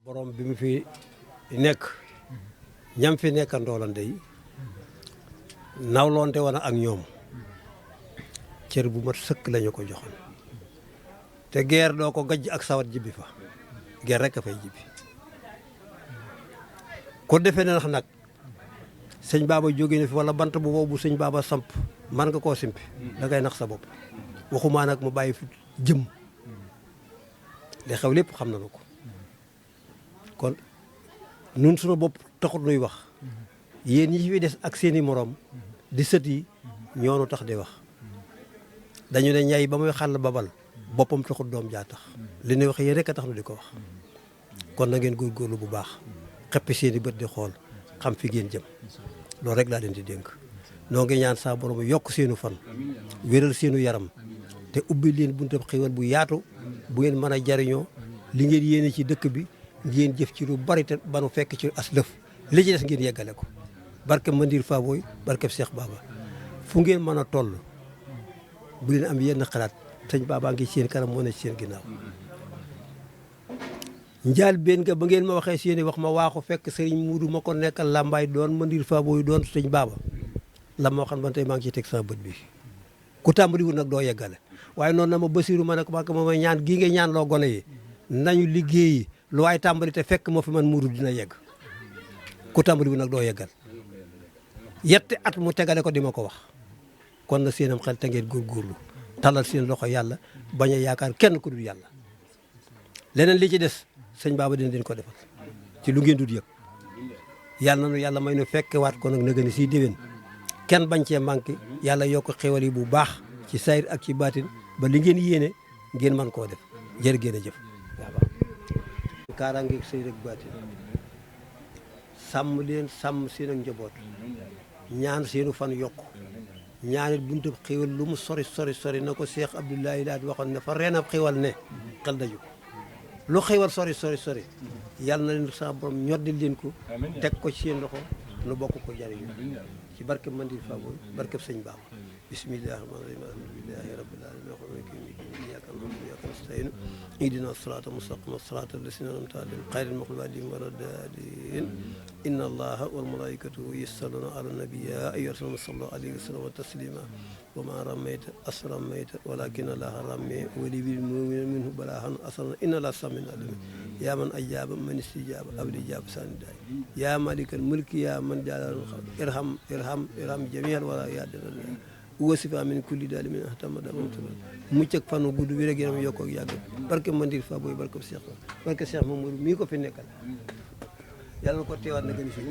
borom bi mu fi nekk ñam fi nekkandoolan day nawloonte woon ak ñoom cër bu mat sëkk lañu ko joxoon te geer doo ko gajj ak sawat jibbi fa geer rek a fay jibbi ko defee ne nag sëñ baaba jóge na fi wala bant bu boobu sëñ baaba samp man nga koo simpi da ngay nax sa bopp waxumaa nag mu bàyyi fi jëm li xew lépp xam nañu ko kon nun suñu bopp taxut nuy wax yéen ñi fi des ak seeni moroom di sët yi ñoonu tax di wax dañu ne ñay ba muy xàll babal boppam taxut doom jaa tax li ñuy wax yéen rek a tax nu di ko wax kon na ngeen góorgóorlu bu baax xeppi seeni bët di xool xam fi ngeen jëm loolu rek laa leen di dénk noo ngi ñaan saa borom yokk seenu fan wéral seenu yaram te ubbi leen buntab xéwal bu yaatu bu ngeen mën a jariñoo li ngeen yéene ci dëkk bi ngeen jëf ci lu bari te ba nu fekk ci as lëf li ci des ngeen yeggale ko barke Mandir Faboy barke Cheikh Baba fu ngeen mën a toll bu leen am yenn xalaat sëñ Baba ngi seen kanam moo ne ci seen ginnaaw njaal benn nga ba ngeen ma waxee seeni wax ma waaxu fekk sëriñ Muudu ma ko nekkal làmbaay doon Mandir Faboy doon sëñ Baba la ma waxan ban tey maa ngi ciy teg sama bët bi ku tàmbaliwul nag doo yeggale waaye noonu na ma Basiru ma ne ko ma may ñaan gii nga ñaan loo gone yi nañu liggéeyi lu waay tàmbali te fekk moo fi man Muudu dina yegg ku tàmbaliwul nag doo yeggal yetti at mu tegale ko di ma ko wax kon na seenam xel te ngeen góorgóorlu talal seen loxo yàlla bañ a yaakaar kenn ku dul yàlla leneen li ci des sëñ Baba dina leen ko defal ci lu ngeen dul yëg yàlla na yàlla may nu fekke waat ko nag na gën a siy déwén kenn bañ cee manqué yàlla yokk xéwal yi bu baax ci sayir ak ci baatin ba li ngeen yéene ngeen mën koo def jërë ngeen a jëf waaw kaaraangeeg sayir ak baatin sàmm leen sàmm seen ak njaboot ñaan seenu fan yokk ñaanit buntu xéwal lu mu sori sori sori na ko Cheikh Abdoulaye daal di waxoon ne fa reenab xéwal ne xel daju lu xéwal sori sori sori yàlla na leen sa borom ñoddi leen ko teg ko ci seen loxo nu bokk ko jariñu ci barke Mandir Faboy barke sëñ Baba bismillahi rahmaani rahim alhamdulillahi rabbil alamin iyyaka na'budu wa iyyaka nasta'in ihdina sirata mustaqima sirata alladhina an'amta alayhim ghayril maghdubi alayhim waladdallin inna allaha wal malaikatahu yusalluna ala nabi ya ayyuhallazina sallu alayhi wa sallimu taslima wa ma ramayta as ramayta walakinna allaha rama wa lil mu'minina minhu balaghan asana inna allaha sami'un alim ya man ajaba man istijaba abdi jaba sanida ya malikal mulki ya man jalal irham jami'al wala ya wasifa min kulli daal min ahtamada mucc ak fanu gudd wi rek yaram yokk ak yàgg barke Mandir Faboy barke Cheikh Mamadou mii ko fi nekkal yàlla na ko teewaat na gën si